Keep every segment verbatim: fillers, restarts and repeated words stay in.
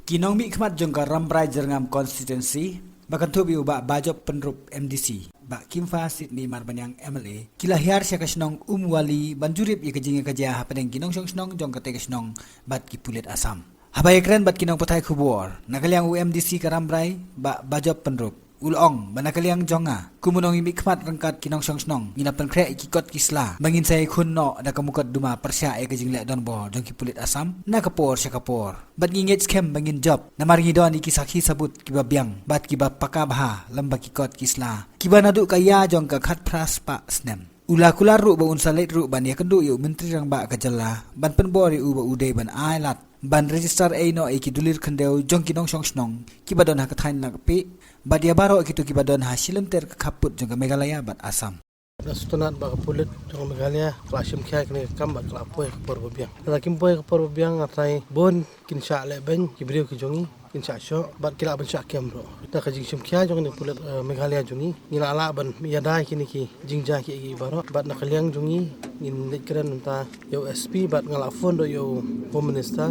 Ki nongmihkhmat jong ka Rambrai Jyrngam Constituency, ba kynthup ïa u Bah Bajop Pynrup M D C, Bah Kimfa Sitni Marbaniang M L A, ki la hiar sha ka shnong Umwali ban jurip ïa ka jingïakajia hapdeng ki nongshong shnong jong katei ka shnong bad ki pulit Assam. Haba ïakren bad ki nongpathai khubor, na ka liang u M D C ka Rambrai, Bah Bajop Pynrup, u la ong ba na ka liang jong nga, kum u nongmihkhmat ryngkat ki nongshong shnong, ngi la pynkhreh ïa ki kot ki sla ba ngin sa ïakhun noh da ka mukotduma pyrshah ïa ka jingleh donbor jong ki pulit Assam na ka por sha ka por. Bad ngi ngeit skhem ba ngin jop, namar ngi don ïa ki sakhi sabut kiba biang bad kiba paka bha lem bad ki kot ki sla, kiba naduh ka ïa jong ka khatphra spah snem. U la kular ruh ba un sa leit ruh ban ïakynduh ïa u Myntri Rangbah ka jylla ban pynbor ïa u ba u dei ban ai lad ban register ei noh ïa ki dulir khyndew jong ki nongshong shnong kiba don ha ka thaiñ Lakapi bad ïa baroh kito kiba don ha shilynter ka khappud jong ka Meghalaya bad Assam. Nga sngewtynnat ba ka pulit jong ka Meghalaya ka la shim khia ïa kane ka kam bad ka la poi ha ka por ba biang. Lada kim poi ha ka por ba biang, nga tharai bun kin shah lehbeiñ ki briew ki jong ngi, kin shah shoh bad ki lah ban shah kem ruh. Da ka jingshim khia jong kane ka pulit, eh, Meghalaya jong ngi, ngi la lah ban ïada ïa kine ki jingjia kiei kiei baroh. Bad na ka liang jong ngi, ngin leit kren mynta ïa u S P bad nga la phone ruh ïa u Home Minister,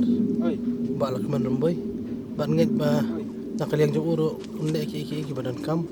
Bah Lahkmen Rymbui. Bad ngeit ba na ka liang jong u ruh un leh kiei kiei kiba donkam.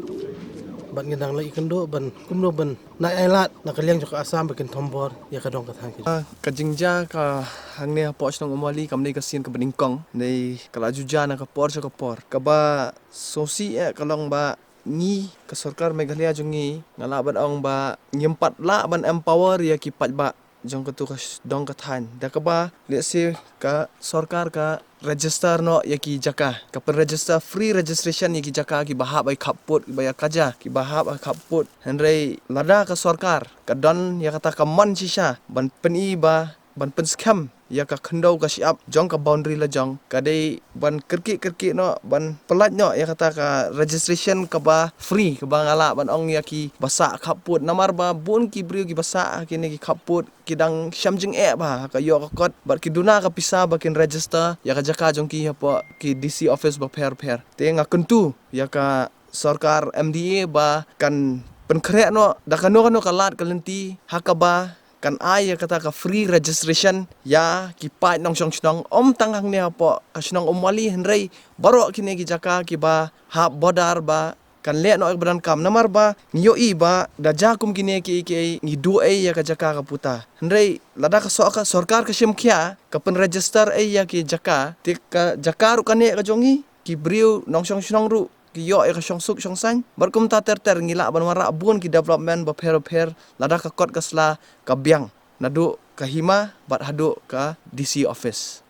Bad ngin dang leit ïakynduh ban kumno ban nang ai lad na ka liang jong ka Assam ba kin thombor ïa ka dong ka thaiñ ka jong ngi. Ah, ka jingjia ka hangne hapoh shnong Umwali kam dei ka sien kaba nyngkong. Dei ka la ju jia na ka por sha ka por. Kaba sngewsih eh ka long ba ngi ka sorkar Meghalaya jong ngi, nga lah ban ong ba ngim pat lah ban empower ïa ki paidbah jong katu ka sh-, dong ka thaiñ. Da kaba lehse ka sorkar ka register noh ïa ki jaka, ka pynregister, free registration ïa ki jaka kiba hap ha ki khappud kiba ïa kaja, kiba hap ha ki khappud. Hynrei lada ka sorkar ka don ïa kata ka mon shisha ban pyni ba, ban pynskhem ïa ka khyndew ka shyiap jong ka boundary lajong, ka dei ban kyrkieh kyrkieh noh, ban pyllait noh ïa kata ka registration kaba free, kaba nga lah ban ong ïa kiba sah khappud. Namar ba bun ki briew kiba sah ha kine ki khappud ki dang shem jingeh bha ha ka ïoh ka kot bad ki duna ka pisa ba kin register ïa ka jaka jong ki hapoh ki D C office bapher bapher. Te nga kyntu ïa ka sorkar M D A ba kan pynkhreh noh da kano kano ka lad ka lynti ha kaba kan ai ïa kata ka free registration ïa ki paid nongshong shnong, ym tang hangne hapoh ka shnong Umwali, hynrei baroh kine ki jaka kiba hap border ba kan leh noh ïa kaba donkam. Namar ba ngi ïohi ba da jia kum kine kiei kiei ngi duh ei ïa ka jaka ka puta. Hynrei lada ka sor-, ka sorkar ka shim khia, ka pynregister ei ïa ki jaka, te ka jaka ruh ka neh ka jong ngi, ki briew nongshong shnong ruh ki ïoh ïa ka shongsuk shongsaiñ. Bad kumta ter ter ngi lah ban wanrah bun ki development bapher bapher lada ka kot ka sla ka biang naduh ka hima bad haduh ka D C office.